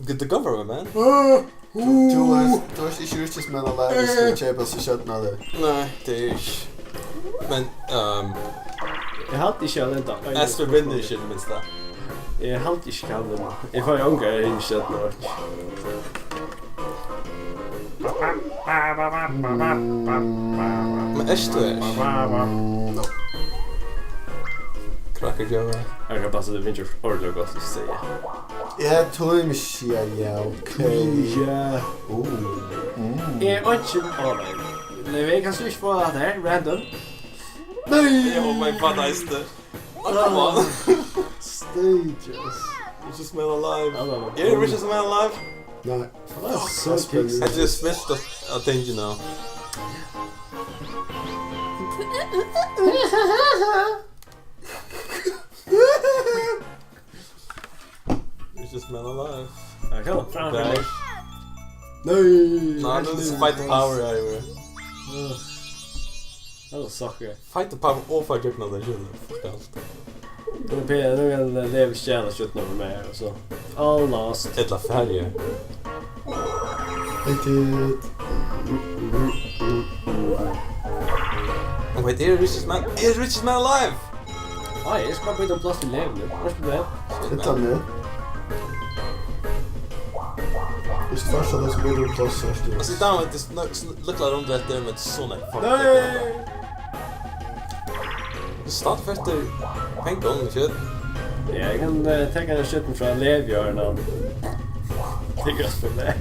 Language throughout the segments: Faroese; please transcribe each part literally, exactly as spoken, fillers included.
Good to go for me, man. Tú, tú ert, tú ert ikki Richest Man Alive, viss tú keypir so skjótt av tær. Nei, tað er ikki. Men, ehm, Eg haldi ikki at enda. Espen vinnur ikki, í minsta. Eg haldi ikki at hann vinnur. Eg fái ongar inn í skjótt nú. Men ert tú her? Mm, no. Krakkar, djórar. Eg kann passa, at tú vinnur ordiliga gott, viss eg sigi. Eg tími ikki, ja, ok. Ja. Uh, mm. Eg einki, áh, nei. Nei, vit kanska ikki fáa hatta her, random. Nei! Oh my god, I st-, oh, come on. Stages. Richest Man Alive. Ja, ja, ja. Er Richest Man Alive? Nei. Fuck, so that's crazy. Hetta er spilt av, av tingi nú. Richest Man Alive. Ja, kom, fram. Nei. Nei, nú er Fight the Power her, bro. Ja. That was sucker. Fight the Power og fara gjøgnum tað, skilur. Fuck alt. Nú er P-, nú er Levi stjala skjútuna við mær, og so. All lost. Ella ferju. Hit it. Oh, wait, er Richest Man, er Richest Man Alive? Oj, eg skal bara býta um pláss við Levi nú. Hvat er problemið? Illa nú. Viss tú fært tað, so býtur um pláss, so ert tú. Altso, í dag, tað er sn-, sn-, lítla rundið eftir, men so nógv. Fuck, nei! Tað er staðfestur pengar, ikki? Ja, eg kann, eh, taka ein skjútuna frá Levi, og hann. Tað er gott fyri meg.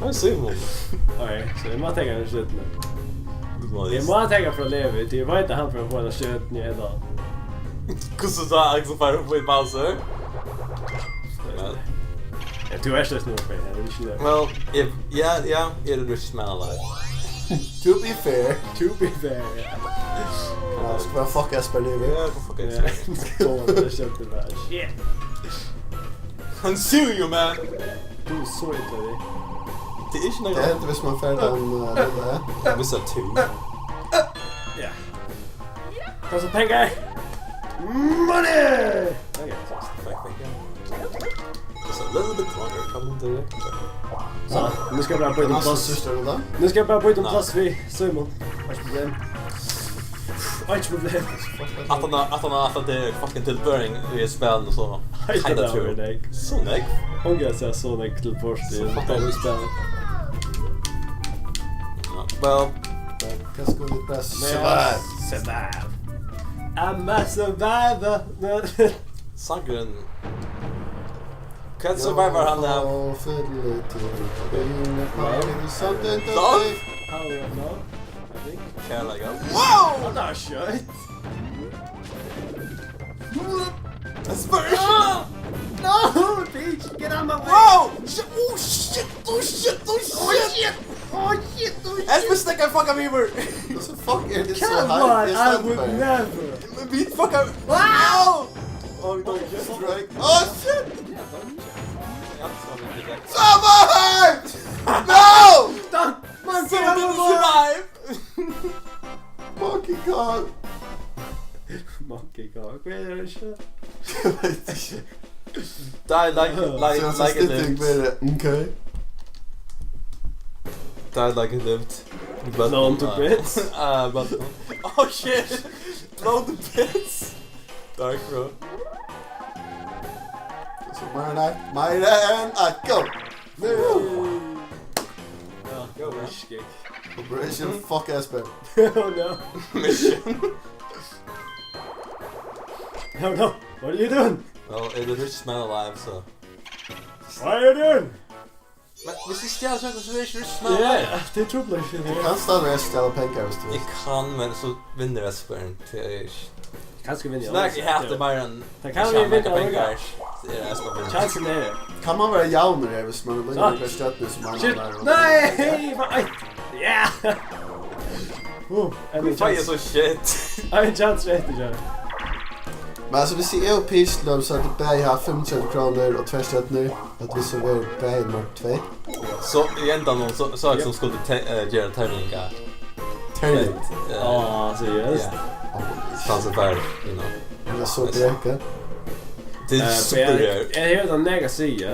Nei, Simon. Oj, so eg má taka ein skjútuna. Eg má taka frá Levi, tí eg veit, at hann fer at fáa eina skjútuna í endan. Hvussu so, Axel, fær upp í Bowser? Ja. Ja, tú ert eisini uppi, er tú ikki tað? Well, if, ja, ja, eg eri Richest Man Alive. To be fair. To be fair, ja. Ja, skal bara fucka Espen í. Ja, fucka Espen. Ja. Skjótt, tað er skjótt, tað er. Shit. Hann suger, man. Tú ert so illa við. Tað er ikki nakað. Tað hendir, viss man fær tann, eh, lilla. Viss at tú. Ja. Kasta pengar. Money! Ok, so. Fekk pengar. Just a little bit longer, come on, there. So, nú skal eg bara býta um pláss. Næsta systir, ella? Nú skal eg bara býta um pláss við Simon. Nei. Einki problem. Einki problem. At hann, at hann, at hann er fucking tilbøring í spælinum, so. Nei, kinda tað var true. Nógv. So nógv. Hon kann siga so nógv til bort í spælinum. So fucking spæl. Ja, well. Hvat skal vit bara survive? Survive. I'm a survivor. Sangurin. Hvat survivar hann av? Something to do. Kærleika. Wow! Hann er skjótt. That's very... Ah! No, bitch, get out my way. Wow! Shit, oh shit, oh shit, oh shit. Oh shit, oh shit, oh shit. Espen steðgar fucking við. Hvussu fuck er tað so heitt? Come on, I would never. Vit fucka... Wow! Oh, don't get strike. Oh shit! Survive! No! Don't, man, survive! Monkey Kong! Monkey Kong, hvat er tað? Eg veit ikki. Die like, like, like it lived. Okay. Die like it lived. Blown to bits. Ah, but, oh shit! Blown to bits! Dark, bro. So, meira enn eitt, meira enn eitt, go! Woo! Ja, go, man. Operation fuck Espen. Oh no. Mission. No, no. What are you doing? Well, it is Richest Man Alive, so. What are you doing? Men viss eg stjali, so er eg ikki Richest Man Alive. Ja, tað truplar ikki. Tú kanst stadigvæk stjala pengar, viss tú vilt. Eg kann, men so vinnur Espen, tí eg er ikki... Kanska vinni eg. Snakk, eg hati meira enn... Tað kann vit vinna, pengar. Ja, Espen vinnur. Chansen er. Kann man vera javnur her, viss man er lengur upp á stjørnu, sum man... Shit. Nei! Hvat? Ja! Uh, fái eg so shit. Ein chance eftir, ja. Men altso, viss eg og Peach, so at vit bæði hava fimmogtretivu krónur og tvær stjørnur, at vit so verða bæði nummer tvey. So í endanum, so, so er tað sum skuldi te-, eh, gera terningar. Terning? Eh, ah, seriøst? Ja. Tann sum fær, you know. Tað er so brekað. Tað er... Eh, so brekað. Eg, eg hevði tað nega at siga.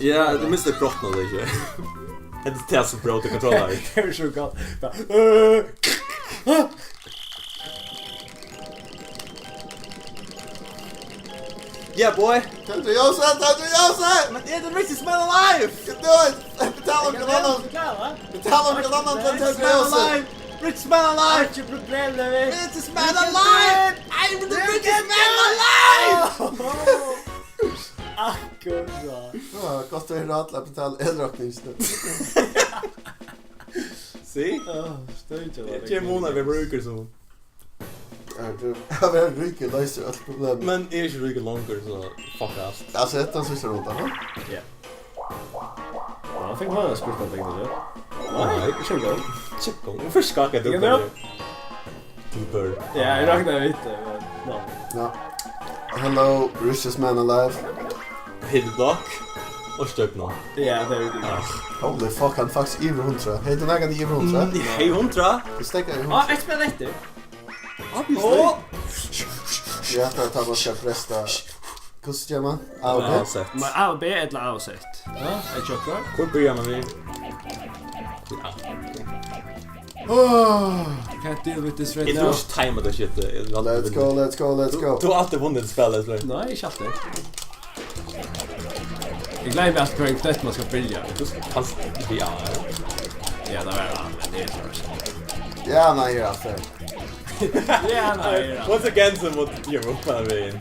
Ja, tú misti kroppen av tað, ikki? Hetta er tað sum brót kontrollar. Tað er so gott. Bara, øh. Yeah, boy. Tendra ljósið, tendra ljósið. Men er the richest man alive? You do it. Betal onkran annan. Betal onkran annan til at tendra ljósið. Richest man alive. Richest man alive. Ikki problem, Levi. Richest man alive. I'm the richest man alive. Akkurát. Ja, gott at hava rætt til at betala elrekningina. See? Á, støðið. Tað er mun at vera ríkur sum. Ja, tú, at vera ríkur loysir øll problem. Men eg eri ikki ríkur longur, so fuck alt. Altso, hetta er síðsta runda, ha? Ja. Ja, hann fekk hann spurt um pengar, ja. Nei, ikki engang. Ikki engang. Fyrst skakar tú. Ja, men. Deeper. Ja, eg raknaði við tað, men no. Ja. Hello, richest man alive. Hit the block. Og støkna. Ja, tað er tað. Ah. Holy fuck, hann er faktiskt yvir hundrað. Hey, tú nakað yvir hundrað? Mm, hey, hundrað? Tú steðgar yvir hundrað. Ah, eitt spæl eftir. Obviously. Ó! Ja, tað er tá man skal presta. Hvussu ger man? A og B? A og Z. Men A og B ella A og Z? Ja, er tjúkkur? Hvar byrjar man við? Ja. Oh, can't deal with this right now. Eg trúi ikki time at shit. Let's go, let's go, let's go. Tú, tú hevur altíð vunnið spælið, Flói. Nei, ikki altíð. Eg gloymi altíð, hvørjum knøtti man skal byrja. Tú skal kanska byrja, ja. Ja, tað var tað, men tað er so. Ja, nei, ja, fair. Ja, nei, ja. Once again, so måtte give up á vegin.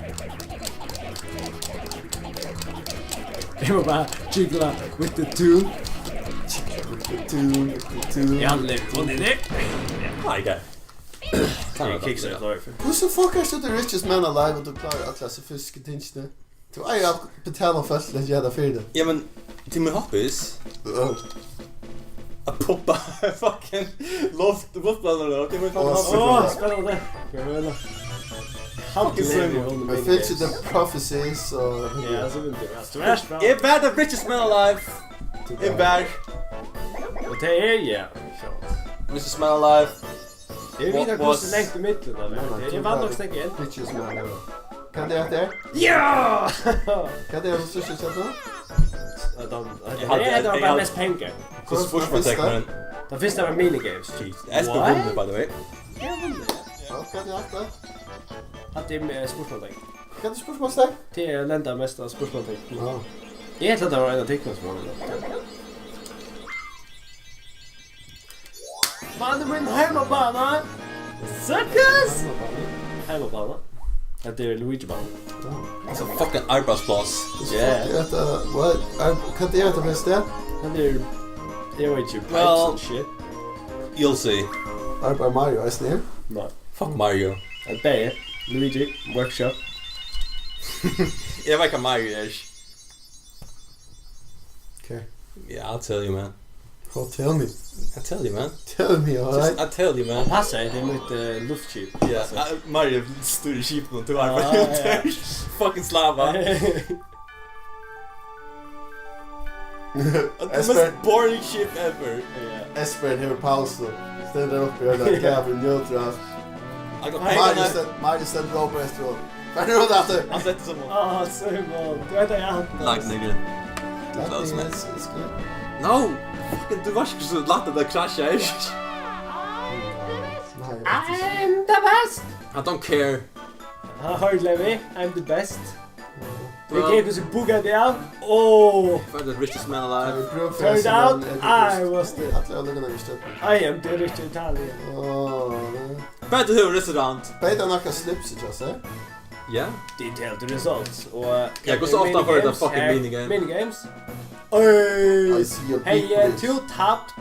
Eg má bara jiggle with the two. Jiggle with the two, with the two. Ja, hann er funny, Nick. Nei, ikki. Eg kiksa, eg klárar fyri. Hvussu fuck ert tú the richest man alive, og tú klárar allar hesar fysiske tingini? Tú eigur at betala fólk til at gera tað fyri teg. Ja, men, til mín hobbies. Ja. At pumpa fucking luft, luftballon, ok, men fucking hobbies. Åh, spennandi. Skal eg velja? Fucking Simon. Men fylgir the prophecies og... Ja, so vil du. Ja, så er det bra. Eg var the richest man alive. Eg var. Og tað er, ja. Richest man alive. Eg veit hvussu langt í millum tað er. Nei, nei, eg var nokk snakka enn. Richest man alive. Hvat er hetta her? Ja! Hvat er tað, sushi, sett nú? Tað er bara mest pengar. Hvussu fyrsta? Tað fyrsta var minigames. Espen vann, by the way. Eg vann. Ja, hvat er hetta? Hatta er, eh, spurningar. Hvat er spurningar? Tað er lenda mest av spurningar. Ja. Eg helt at tað var ein av tykkum sum var. Mann, mín heimabana. Suckers! Heimabana. Hetta er Luigi-bana. Altso, fucking arbeiðspláss. Yeah. Fuck, hetta, what? Ar-, hvat er hetta fyri stað? Hetta er, eg veit ikki, pipes and shit. You'll see. Arbeiðir Mario eisini her? Nei. Fuck Mario. Eg bæði. Luigi, workshop. Eg veit hvat Mario er. Okay. Yeah, I'll tell you, man. Oh, tell me. I tell you, man. Tell me, all right? Just, I tell you, man. Hann passar, tað er mítt, eh, luftskip. Yeah, uh, Mario stýrir skipinum, tú arbeiðir. Ah, ja. Fucking slava. The most boring ship ever. Ja. Espen hevur pausu. Stendur uppi og hevur kaffi og njótur av alt. Mario stendur, Mario stendur og rópar eftir honum. Hvar er hon aftur? Hann setti seg á. Ah, Simon. Tú veit at eg hatar teg. Lagt niður. Close, man. It's, it's good. No! Fucking, tú var ikki so lætt at tað krasja, ikki? Nei, I'm the best! I don't care. Ha, hardly me. I'm the best. Bro. Eg geri hvussu bugga teg av. Oh! Før the richest man alive. Turned out, I was the... Allir hava nakað stødd. I am the rich Italian. Oh, nei. Beto hevur restaurant. Beto nakað slips, ikki sant? Ja. Detailed results. Og ja, hvussu ofta fær tú fucking minigames? Minigames. Oj. I see a big... Hey, eh, list. Tú tapt.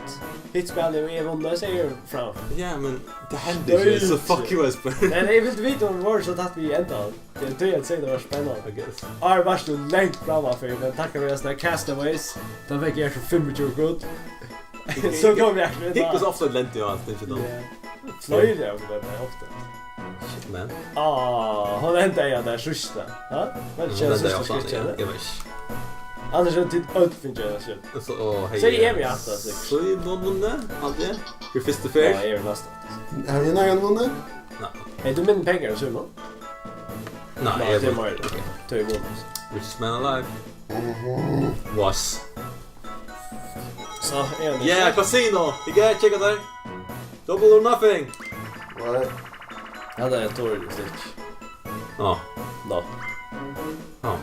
Hitt spælið og eg vunnu, so eg er fram. Ja, men tað hendi ikki, so fuck you, Espen. Nei, nei, eg vildi vita um vit vóru so tætt við endan. Tað er tí eg segði tað var spennandi. I guess. Ár varst tú langt frammanfyri, men takka fyri at snakka Castaways. Tá fekk eg so fimmogtjúgu guld. So kom eg akkurát. Hygg, hvussu ofta lendi eg á, tað er ikki dumt. Ja. Fleiri av teimum er ofta. Shit, man. Ah, hon endaði á tað síðsta. Ha? Var tað ikki tað síðsta skríggið, ja, ella? Eg veit ikki. Annars hevði tit øll fingið eina skjótt. So, oh, hey, so eg eri aftur, sikkurt. So eg má vunna, haldi eg. Fyri fyrstu ferð. Ja, eg eri næsta. Hava vit nakrantíð vunnið? Nei. Hey, tú minnir pengar, Simon? Nei, nei, eg tað er veit. Meir. Ok. Tað er vunnet. Richest man alive. Mhm. Was. So, eg eri... Yeah, casino! You get, check it out. Double or nothing. What? Ja, tað er Tori Stitch. Ja. No. Ja.